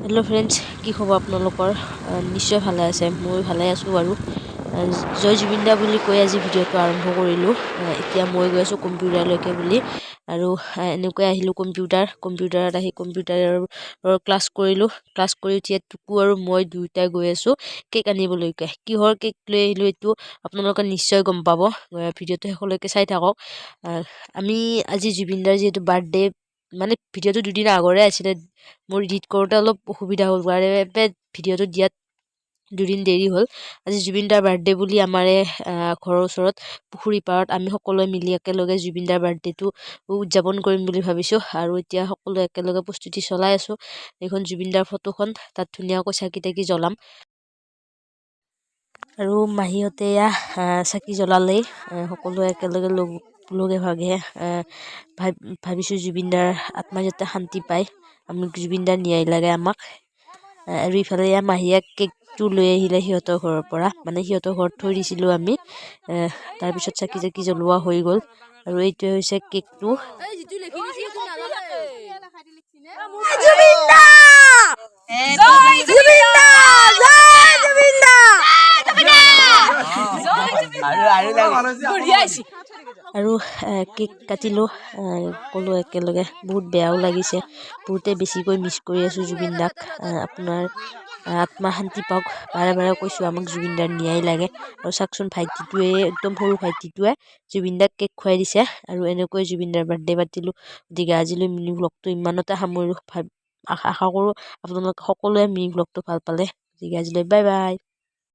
Hello' friends, কি খবৰ আপোনালোকৰ? নিশ্চয় ভালে আছে, ময়ো ভালে আছোঁ বাৰু। জয় জুবিন দা বুলি কৈ আজি ভিডিঅ'টো আৰম্ভ কৰিলোঁ। এতিয়া মই গৈ আছোঁ কম্পিউটাৰলৈকে বুলি আৰু এনেকৈ আহিলোঁ কম্পিউটাৰ। কম্পিউটাৰত আহি কম্পিউটাৰৰ ক্লাছ কৰিলোঁ। ক্লাছ কৰি উঠি টুকু আৰু মই দুয়োটাই গৈ আছোঁ কেক আনিবলৈকে। কিহৰ কেক লৈ আহিলোঁ এইটো আপোনালোকে নিশ্চয় গম পাব, ভিডিঅ'টো শেষলৈকে চাই থাকক। আমি আজি জুবিন দাৰ যিহেতু বাৰ্থডে, মানে ভিডিঅ'টো দুদিন আগৰে আছিলে, মোৰ এডিট কৰোঁতে অলপ অসুবিধা হ'ল, তাৰ বাবে ভিডিঅ'টো দিয়াত দুদিন দেৰি হ'ল। আজি জুবিন দাৰ বাৰ্থডে বুলি আমাৰে ঘৰৰ ওচৰত পুখুৰী পাৰত আমি সকলোৱে মিলি একেলগে জুবিন দাৰ বাৰ্থডেটো উদযাপন কৰিম বুলি ভাবিছোঁ। আৰু এতিয়া সকলোৱে একেলগে প্ৰস্তুতি চলাই আছোঁ। এইখন জুবিন দাৰ ফটোখন, তাত ধুনীয়াকৈ চাকি তাকি জ্বলাম। আৰু মাহীহঁতে এয়া চাকি জ্বলালেই। সকলোৱে একেলগে লগে ভাগে ভাবিছোঁ জুবিন দাৰ আত্মা যাতে শান্তি পায়, আমি জুবিন দাৰ ন্যায় লাগে আমাক। আৰু ইফালে এয়া মাহীয়ে কেকটো লৈ আহিলে সিহঁতৰ ঘৰৰ পৰা, মানে সিহঁতৰ ঘৰত থৈ দিছিলোঁ আমি। তাৰপিছত চাকি চাকি জ্বলোৱা হৈ গ'ল আৰু এইটোৱে হৈছে কেকটো। জুবিন দা, জুবিন দা, জয় জুবিন দা। আৰু কেক কাটিলোঁ সকলো একেলগে। বহুত বেয়াও লাগিছে, বহুতে বেছিকৈ মিছ কৰি আছোঁ জুবিন দাক। আপোনাৰ আত্মা শান্তি পাওক, বাৰে বাৰে কৈছোঁ, আমাক জুবিন দাৰ ন্যায় লাগে। আৰু চাওকচোন, ভাইটিটোৱে, একদম সৰু ভাইটিটোৱে জুবিন দাক কেক খুৱাই দিছে। আৰু এনেকৈ জুবিন দাৰ বাৰ্থডে পাতিলোঁ। গতিকে আজিলৈ মিনি ভ্লগটো ইমানতে সামৰিলোঁ। আশা কৰোঁ আপোনালোকে সকলোৱে মিনি ভ্লগটো ভাল পালে। গতিকে আজিলৈ বাই বাই।